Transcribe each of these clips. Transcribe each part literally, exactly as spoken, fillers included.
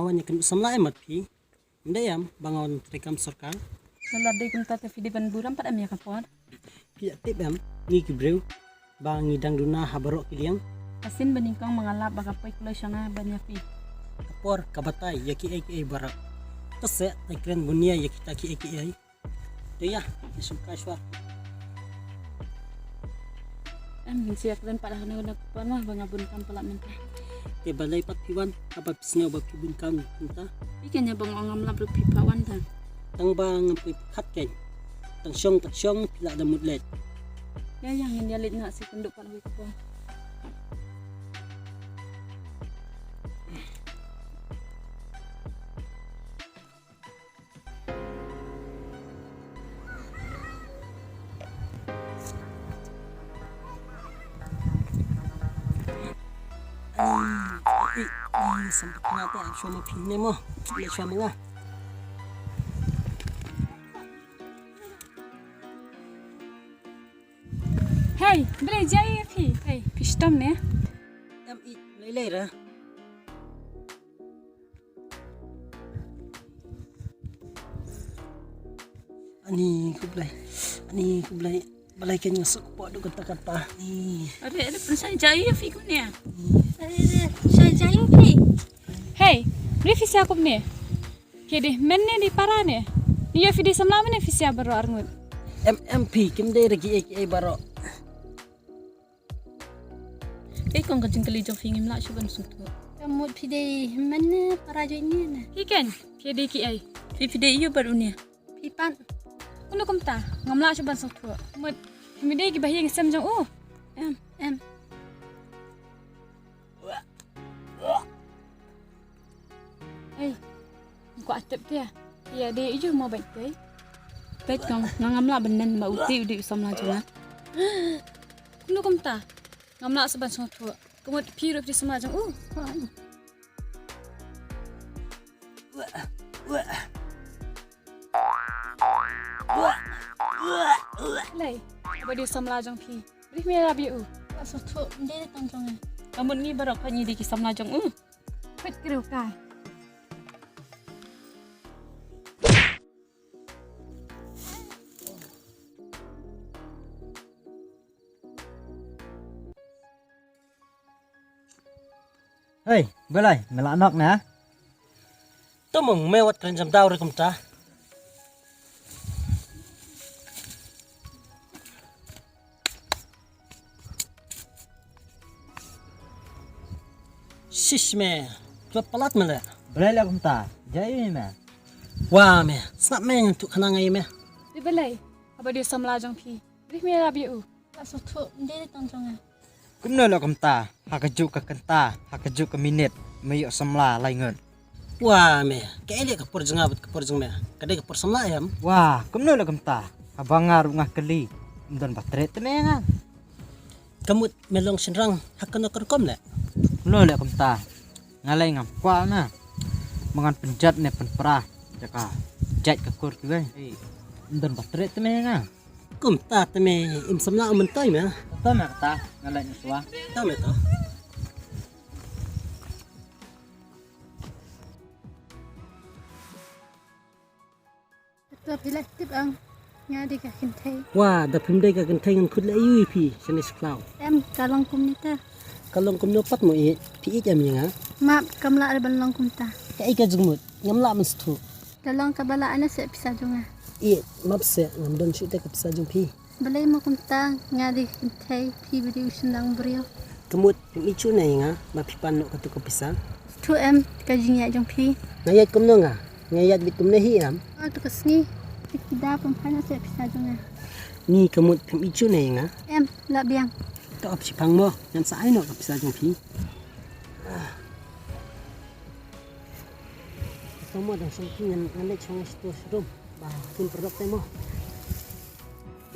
Wan ïa kynduh samla em mat phi. Ym dei em ba nga wan treikam sorkar. Lada dei kumta te phi dei ban burom pat em ïa ka por. Phi ïa tip em, ngi ki briew ba ngi dang duna ha baroh ki liang. Ka sien ba nyngkong ma nga lap ba ka poi kloi sha nga ban ïa phi. Ka por ka batai ïa kiei kiei baroh. Te sa tai kren bun ïa ïa kita kiei kiei. Te ïa, ïa sngewkhia shuwa. Em, ngin sa ïakren pat ha kane ka por ma ba nga bun kam palat mynta. Te balei pat phi wan, haba phi sngew ba phi bun kam mynta? Phi kane ba nga ong ngam lap ruh phi phah wan da. Tang ba ngam poi pyrkhat kein. Tang shong pat shong phi lah da mut leit. Ïa ïa, ngin ïa leit noh, sa kynduh pat ha kawei ka por. Ai, ai, ai, sampat kena te, ai, shuwa ma phi ne mo. Ai, shuwa ma nga. Hei, balei jia ïa phi? Hei, phi shitom ne? Em, i, lei lei ra. Ani khublei. Ani khublei. Balei kein nga suk pok duk kata kata. Ni. Are, are, pynshai jai ïa phi kumne. Are, are, shai jai ïa phi. Hei, balei phi sha kumne? Ki dei hynmen ne dei para ne? Ïa phi dei samla mane phi sha baroh arngut. Em, em phi, kim dei ra kiei kiei baroh. Ei kong, ka jingkylli jong phi ngim lah shuh ban sngewthuh. Ka mut phi dei hynmen ne para jong ngi ne? Phi kein, phi dei kiei? Phi, phi dei ïa u bad une? Phi pat. Kumno kumta, ngam lah shuh ban sngewthuh. Mut, phi dei kiba ha ïing sem jong u? Em, em. Ei, kwah tip te. Ïa dei ïa mo bad te. Peit kong, nga ngam lah ban nen ba u te u dei u samla jong nga. Kumno kumta? Ngam lah shuh ban sngewthuh. Ka mut phi ruh phi dei samla jong u. Lei, ba dei samla jong phi. Balei me ïarap ïa u? Ka sngewthuh, ym dei tang jong nga. Ka mut ngi baroh pat ngi dei ki samla jong u. Peit kyrkieh kai. Hei, balei me la nok ne? To mong me wat kren jam dau re kumta. Shish me, ka palat me le. Balei le kumta, jai me. Wa me, sngap me ngan tu khana ngai me. Di balei, haba dei samla jong phi. Balei me ïarap ïa u. Ka sngewthuh, ym dei tang jong nga. Kumno la kumta, ha kajuh ka kynta, ha kajuh ka minit, me ïoh samla lai ngut. Wa me, kaei leh ka por jong nga bad ka por jong me, ka dei ka por samla em. Wa, kumno la kumta, haba nga ruh nga kylli, ym don ba treh te me nga. Ka mut me long shynrang, ha kano ka rukom leh. Kumno la kumta, nga lei ngam kwah na, ba ngan pynjot ne pynpra, jaka jait ka kur kiwei. Ym don ba treh te me nga. Kumta te me im samla u myntoi me. Te me kata, nga leit shuwa. Te me to. Te phi la tip ang, nga dei ka kynthei. Wa, da phim dei ka kynthei ngan khut leh ïa phi, shane sklaw. Em, ka long kumne te. Ka long kumno pat mo i, phi ïeit em ïa nga. Map, kam lah re ban long kumta. Kaei ka jingmut, ngam lah ban sngewthuh. Ka long kaba lah ne seh pisa jong nga. Ïeit, map seh, ngam don shuh te ka pisa jong phi. Balei mo kumta, nga dei kynthei, phi ba dei u shynrang briew. Ka mut, phim ïeit shuh ne ïa nga, ba phi pan noh katu ka pisa. Sngewthuh em, ka jingïaid jong phi. Nga ïaid kumno nga, nga ïaid beit kumne hi em. Katu ka sngi, phi kida pynphai noh seh pisa jong nga. Ni ka mut, phim ïeit shuh ne ïa nga. Em, lah biang. To ap shipang mo, ngan sa ai noh ka pisa jong phi. Phi mo dang shong phi ngan, ngan leit shong sha tu shrum. Ba kin pyrlok te mo.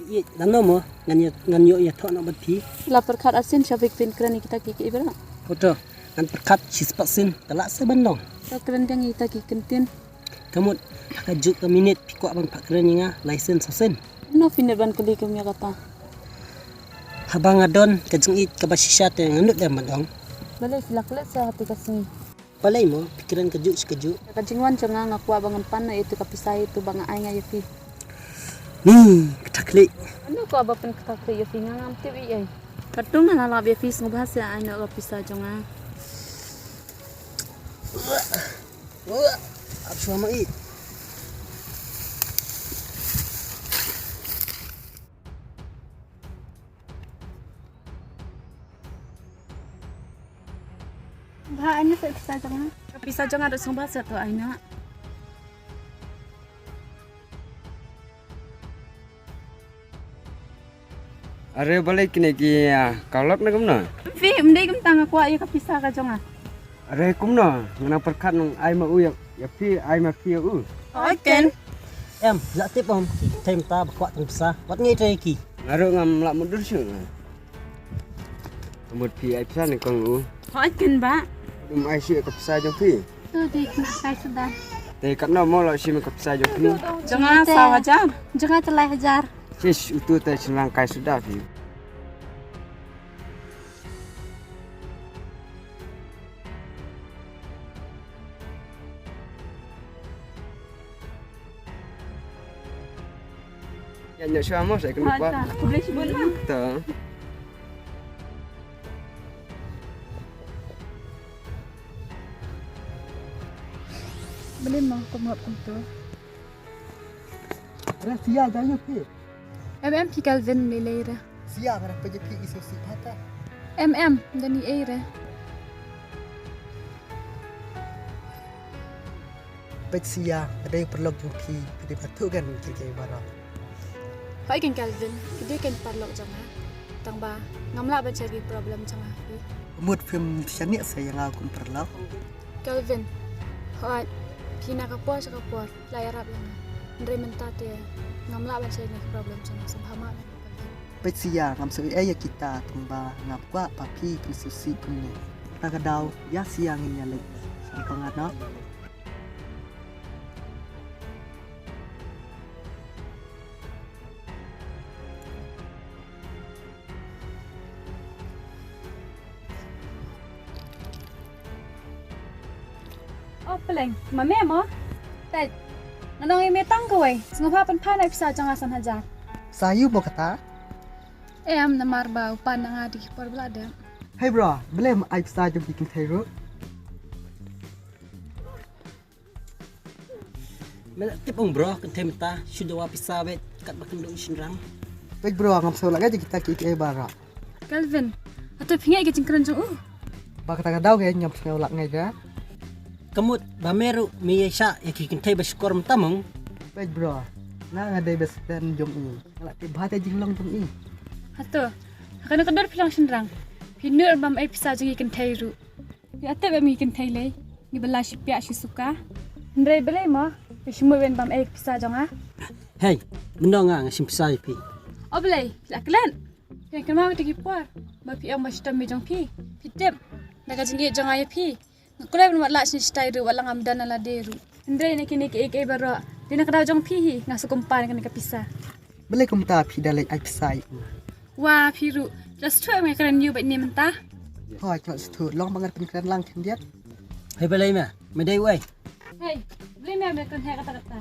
Ïeit, lano mo, ngan ïa, ngan ïoh ïathoh noh bad phi. La pyrkhat arsien sha phi phin kren ïa kita ki ki ibra. Photo, ngan pyrkhat shispah sien, ka lah se ban long. Ka kren dang ïa kita ki kyntien. Ka mut, ha kajuh ka minit phi kwah ban phah kren ïa nga, lai sien saw sien. Kumno phi nud ban kylli kum ïa kata? Haba nga don ka jingïeit kaba shisha te nga nud lem ban ong. Balei phi la klet sa ha te ka sngi? Balei mo, phi kren kajuh shi kajuh. Ka jingwan jong nga, nga kwah ba ngam pan noh ïa tu ka pisa ïa tu ba nga ai nga ïa phi. Hmm, kata khlieh. Ano kwah ba pyn kata khlieh ïa phi, nga ngam tip ei ei. Katno nga la lap ïa phi, sngewbha sa ai noh ka pisa jong nga. Wah, wah, ap shuwa ma i. Ba, ai na sa pisa jong nga. Pisa jong nga da song ba sa to ai na. Are balei kine ki, ah, ka lok na kumno? Phi, ym dei kumta, nga kwah ïa ka pisa ka jong nga. Are kumno, nga nang pyrkhat nang ai ma u ïa, ïa phi, ai ma phi ïa u. Hooid ken. Em, la tip ym, ki kynthei mynta ba kwah tang pisa. Wat ngi trei ki. Nga ruh ngam lah mutdur shuh. Ka mut phi ai pisa ne kong u. Hooid ken bah. Ym ai shuh ka pisa jong phi. Tu dei khynnah kai suda. Te katno mo la shim ka pisa jong phi? Jong nga saw hajar. Jong nga te lai hajar. Shish, utu te shynrang kai suda phi. Ïa, ïa, shuwa mo, sa ïa kynduh pat. Khublei shibun mo. To. Balei mo, kumno kumto. Re, sia, jai ïa phi. Em, em, phi Kelvin, lei lei re. Sia, nga dang peit ïa phi i sngewsih bha ta. Em, em, dang i ei re. Peit sia, nga dei u paralok jong phi, phi dei ban thuh kein ki kiei baroh. Hooid kein Kelvin, phi dei kein paralok jong nga. Tang ba ngam lah ban share ki problem jong nga ha phi. Mut phim shaniah sa ïa nga kum paralok. Kelvin, hooid, phi na ka por sha ka por la ïarap ïa nga. Hynrei mynta te ngam lah ban share ki problem jong nga, sngewbha map. Peit sia, ngam sngew ei ei ïa kita, tang ba ngam kwah ba phi phin sngewsih kumne. Kata ka daw ïa sia ngin ïa leit. Sngewbha nga noh. O Pleng, ma me mo? Peit, nga ong ïa me tang kawei, sngewbha pynphai noh pisa jong nga san hajar. Sa ïa u mo kata? Em, namar ba u pan na nga da ki por ba la dep. Hei bro, balei ym ai pisa jong ki kynthei ruh? Me la tip ong bro, kynthei mynta shu dawa pisa beit, katba kynduh shynrang. Peit bro, ngam sngew lah ngai ïa kita kiei kiei baroh. Kelvin, hato phi ngeit ïa ka jingkren jong u? Ba kata ka daw kein ngam sngew lah ngai ïa ka. Ka mut ba me ruh me ïaishah ïa ki kynthei ba shukor mynta mo. Peit bro, nga nga dei best friend jong i. Nga lah tip bha ïa ka jinglong jong i. Hato, ha kane ka dur phi long shynrang, phi nud bam ei pisa jong ki kynthei ruh. Phi la tip em, ngi kynthei lei ngi ba la shi piah shi suka. Hynrei balei mo phi shu mut ban bam ei pisa jong nga? Hei, mynno nga nga shim pisa ïa phi? O balei, phi la klet? Phi kynmaw kata ki por ba phi ong ba shitom me jong phi? Phi tip, da ka jingïeit jong nga ïa phi, nga kloi ban wat lah shane shatai ruh, wat la ngam don na lade ruh. Hynrei na kine kiei kiei baroh, dei na ka daw jong phi hi nga shu kum pan kane ka pisa. Balei kumta phi da leit ai pisa ïa u? Wa phi ruh, la sngewthuh me kren ïa u bad ne mynta. Hooid, la sngewthuh, long ba ngan pynkren lang khyndiat. Hei balei me, me dei uei? Hei, balei me, me kren heh kata kata?